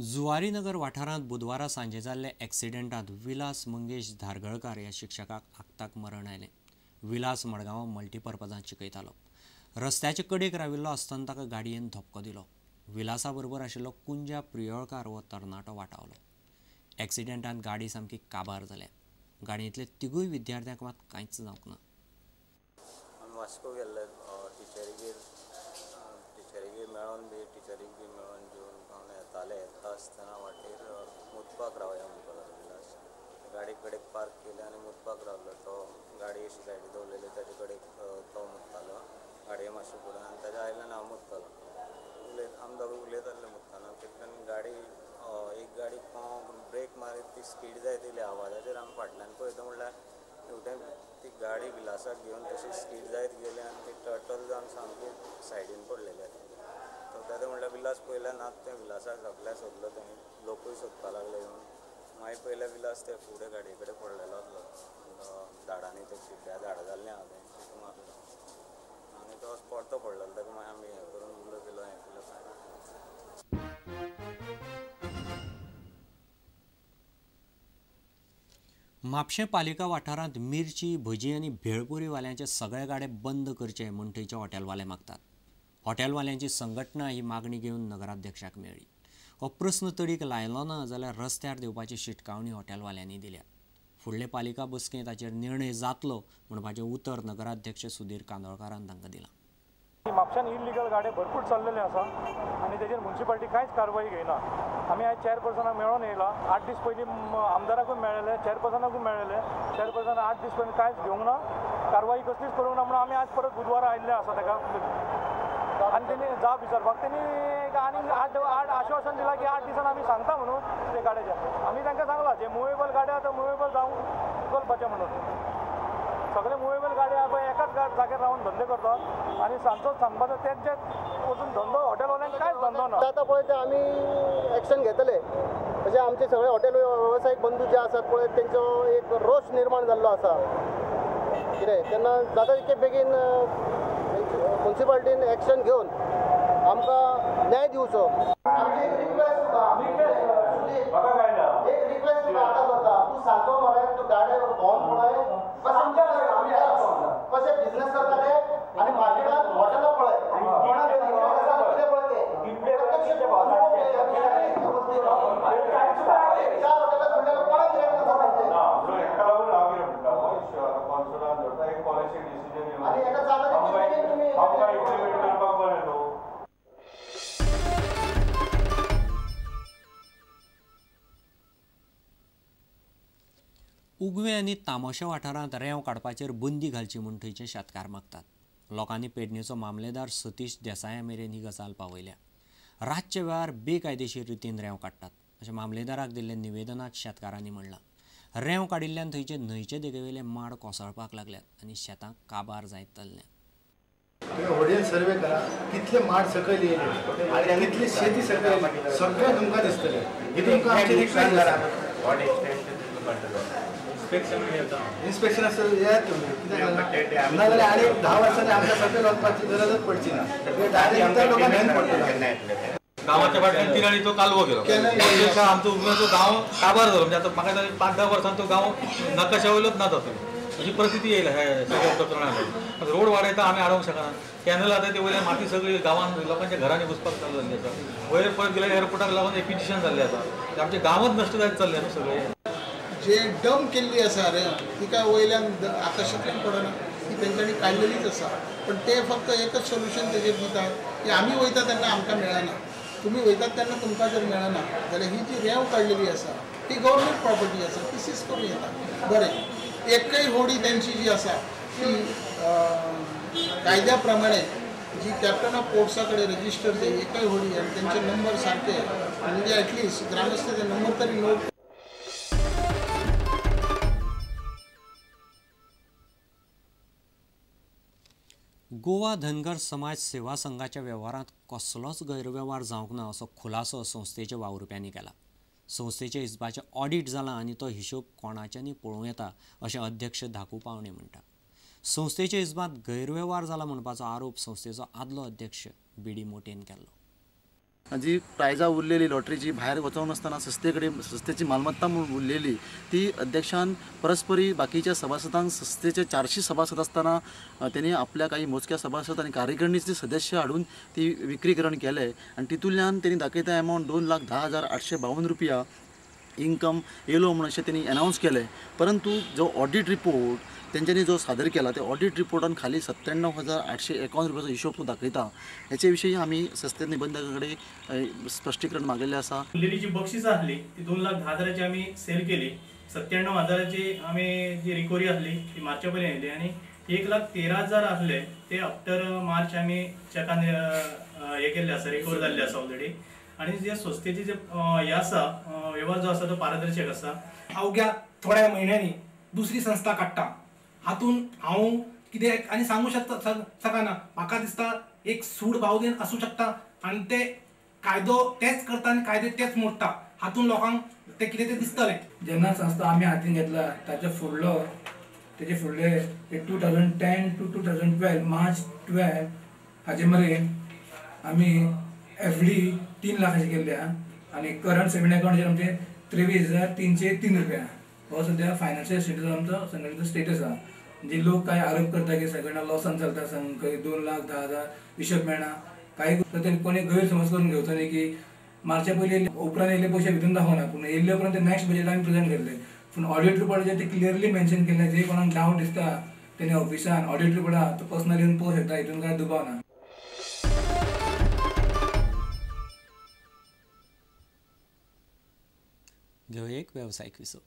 जुवारीनगर वाठारांत बुधवारा सांजे जाल्ल्या एक्सिडेंटांत विलास मंगेश धारगळकार ह्या शिक्षकाक आक्ताक मरण आयलें. विलास मडगांवां मल्टीपर्पजांत शिकयतालो. रस्त्याचे कडेक राविल्लो आसतना ताका गाडयेन धपको दिलो. विलासा बरोबर आशिल्लो कुंजा प्रियोळकार हो तरणाटो वाटावलो. एक्सिडेंटांत गाडी सामकी काबार जाल्या. गाडयेंतले तिगूय विद्यार्थ्यांक मात कांयच जावंक ना. आमी वास्को गेल्ले टिचरीगेर, टिचरीगेर मेळोन बी टिचरीक बी मेळोन जेवन खावन येताले. येता आसतना वाटेर मुतपाक रावया म्हणपाक लागलो विलास. गाडी कडेक पार्क केली आनी मुतपाक रावलो. तो गाडी अशी सायडी दवरलेली ताजे कडेक तो मुत्तालो, गाडये मातशें फुडें, आनी ताज्या आयल्यान हांव मुत्तालो. उलयत आमी दोगां उलयताले मुत्ताना. तितल्यान गाडी एक गाडी ब्रेक मारीत ती स्पीड जायत येयली. आवाजाचेर आमी फाटल्यान पळयता म्हणल्यार हेवटेन ती गाडी विलासाक घेवन तशी स्पीड जायत गेली आनी ती टर्टल जावन सामकी सायडीन पडलेली आसा. तो तेन्ना म्हणल्यार विलास पळयल्यार ना, तें विलासाक सगळ्या सोदलो थंय, लोकूय सोदपाक लागले येवन. मागीर पयल्या विलास ते फुडें गाडये कडेन पडलेलो आसलो. झाडांनी ते चिड्ड्या झाडां जाल्लीं आहा तें तितून आसलो आनी तो परतो पडलेलो. ताका मागीर आमी हें करून उलो केलो, हें केलो. म्हापशें पालिका वाठारांत मिरची, भजी आनी भेळपुरीवाल्यांचे सगळे गाडे बंद करचे म्हूण थंयचे हॉटेलवाले मागतात. हॉटेलवाल्यांची संघटना ही मागणी घेवन नगराध्यक्षाक मेळ्ळी. हो प्रस्न तडीक लायलो ना जाल्यार रस्त्यार देवपाची शिटकावणी हॉटेलवाल्यांनी दिल्या. फुडले पालिका बसकेंत ताचेर निर्णय जातलो म्हणपाचें उतर नगराध्यक्ष सुधीर कांदोळकारान तांकां दिलां. म्हापशान इलिगल गाडे भरपूर चल्लेले आसा आनी तेजेर म्युनिसिपालिटी कांयच कारवाई घेयना. आमी आयज चेअरपर्सनाक मेळोन येयला. 8 दीस पयलीं आमदाराकूय मेळ्ळेले, चेअरपर्सनाकूय मेळ्ळेले. चेअरपर्सन 8 दीस पयलीं कांयच घेवंक ना, कारवाई कसलीच करूंक ना म्हणून आमी आज परत बुधवारा आयिल्ले आसा ताका. आनी तेणी जाप विचारपाक तेणी आनी आठ आश्वासन दिलां की 8 दिसान आमी सांगता म्हणून ते गाड्याचे. आमी तांकां सांगलां जे मुवेबल गाड्या आतां मुवेबल जावंक चलपाचें म्हणून. सगळे मुवेबल गाडी आहा पळय एकाच जाग्यार रावन धंदे करतात आनी सांजचो सांगपाचो तेंचे वचून धंदो हॉटेलवाल्यांक कांयच धंदो ना. आतां पळय ते आमी एक्शन घेतले. अशे आमचे सगळे हॉटेल वेवसायीक बंधू जे आसात पळय तेंचो एक रोष निर्माण जाल्लो आसा. कितें तेन्ना जाता तितके बेगीन म्युनिसिपालिटीन एक्शन घेवन आमकां न्याय दिवचो. आमची एक रिक्वेस्ट तुका, एक रिक्वेस्ट तुका आतां करता, तूं सांगतो मरे तूं गाडये भोंवन पळय कशें बिजनेस करता ते आनी मार्केटान हॉटेलां पळय कोणाक कितें पळय ते प्रत्यक्ष चार हॉटेलां सोडल्यार कोणाक गिरायक नासता. आनी एका जाता तुमी उगवें आनी तामोशे वाठारांत रेंव काडपाचेर बंदी घालची म्हूण थंयचे शेतकार मागतात. लोकांनी पेडणेचो मामलेदार सतीश देसाया मेरेन ही गजाल पावयल्या. रातच्या वेळार बेकायदेशीर रितीन रेंव काडटात अशें मामलेदाराक दिल्ल्या निवेदनांत शेतकारांनी म्हणलां. रेंव काडिल्ल्यान थंयचे न्हंयचे देगेवेले माड कोसळपाक लागल्यात आनी शेतां काबार जायत चल्ल्यात. होडयेन सर्वे करा, कितले माड सकयल येयले आनी कितली शेती सकयल येयली सगळें तुमकां दिसतलें. ही तुमकां आमची रिक्वेस्ट आसा. इन्स्पेक्शन आसता येयात तुमी, कित्याक ना जाल्यार आनी 10 वर्सांनी आमकां सकयल वचपाची गरजच पडची ना. डायरेक्ट लोकांक घेवन पडटलो. गांवाच्या फाटल्यान तिराळीचो कालवो गेलो, आमचो उगव्याचो गांव काबार जालो. म्हणजे आतां म्हाका 5-10 वर्सां तो गांव नकाशा वयलोच ना जातलो अशी परिस्थिती येयल्या. ह्या सगळ्या प्रकरणान रोड वाडयता आमी आडोवंक शकना. कॅनल आतां ते वयल्यान माती सगळी गांवांत लोकांच्या घरांनी घुसपाक चालू जाल्ली आसा. वयर परत गेल्यार एअरपोर्टाक लागून एपिजिशन जाल्लें आसा. आमच्या गांवांत नश्ट जायत चल्लें न्हू सगळें. जे डंप केल्ली आसा रेंव तिका वयल्यान आकाशांतल्यान पडना, ती तेंच्यांनी काडलेलीच आसा. पण ते फक्त एकच सोल्युशन तेजेर दितात की आमी वयता तेन्ना आमकां मेळना, तुमी वयतात तेन्ना तुमकां जर मेळना जाल्यार ही जी रेंव काडलेली आसा ती गव्हर्मेंट प्रॉपर्टी आसा, ती सीज करूं येता. बरें, एकय होडी तेंची जी आसा ती कायद्या प्रमाणे जी कॅप्टन ऑफ पोर्ट्सा कडेन रजिस्टर जाय एकय होडी आनी तेंचे नंबर सारके म्हणजे एटलिस्ट ग्रामस्थ ते नंबर तरी नोट. गोवा धनगर समाज सेवा संघाच्या वेव्हारांत कसलोच गैरवेव्हार जावंक ना असो खुलासो संस्थेच्या वावुरप्यांनी केला. संस्थेच्या हिसबाचें ऑडिट जालां आनी तो हिशोब कोणाच्यांनी पळोवं येता अशें अध्यक्ष धाकू पावणे म्हणटा. संस्थेच्या हिसबांत गैरवेव्हार जाला म्हणपाचो आरोप संस्थेचो आदलो अध्यक्ष बी डी मोटेन केल्लो. जी प्रायजां उरलेली लॉटरीची भायर वचोंक नासतना संस्थे कडेन संस्थेची मालमत्ता म्हणून उरलेली ती अध्यक्षान परस्परी बाकीच्या सभासदांक संस्थेचे 400 सभासद आसतना तेणी आपल्या काही मोजक्या सभासद आनी कार्यकारिणीचे सदस्य हाडून ती विक्रीकरण केलें आनी तितूंतल्यान तेणी दाखयता एमावंट 2,10,852 रुपया इन्कम येयलो म्हूण अशें तेणी एनावन्स केलें. परंतु जो ऑडिट रिपोर्ट तेंच्यांनी जो सादर केला त्या ऑडिट रिपोर्टान खाली 97,851 रुपयाचो हिशोब तो दाखयता. हेचे विशीं आमी संस्थे निबंधका कडेन स्पश्टीकरण मागयल्लें आसा. उरलेली जी बक्षिसां आसली ती 2,10,000 आमी सेल केली. 97,000 आमी जी रिकवरी आसली ती मार्चा पयलीं आयली आनी 1,13,000 आसले ते आफ्टर मार्च आमी चॅकान हे केल्ले आसा, रिकवर जाल्ले आसा ऑलरेडी. आनी जे संस्थेचे जे हे आसा वेव्हार जो आसा तो पारदर्शक आसा. अवघ्या थोड्या म्हयन्यांनी दुसरी संस्था काडटा हातून हांव कितें आनी सांगू शकता शकना. म्हाका दिसता एक सूड बावदेन आसूं शकता आनी ते कायदो तेच करता आनी कायदे तेच मोडटा हातून लोकांक ते कितें तें दिसतलें. जेन्ना संस्था आमी हातीन घेतला ताच्या फुडलो तेजे फुडले 2010 to 2012 मार्च 12 हाजे मेरेन आमी एफडी 3 लाखाची केल्ली आहा आनी करंट सेविंग अकावंटाचेर आमचे 23,303 रुपया हो सद्या फायनान्शियल स्टेटस आमचो संघटनेचो स्टेटस आहा. म्हणजे लोक काय आरोप करता की सगळ्यांना लॉसान चलता, खंय 2,10,000 हिशोब मेळना काय, तर कोणी गैरसमज करून घेवचो न्ही की मार्चा पयलीं उपरांत येयल्ले पयशे भितून दाखोवना, पूण येयल्ले उपरांत ते नॅक्स्ट बजेट आमी प्रेजेंट केल्ले. पूण ऑडिट रिपोर्टाचेर ते क्लियरली मेन्शन केल्ले, जे कोणाक डावट दिसता तेणे ऑफिसान ऑडिट रिपोर्ट आहा तो पर्सनली येवन पळोवंक शकता, हितून काय दुबाव ना. घेवया एक वेवसायीक विसव.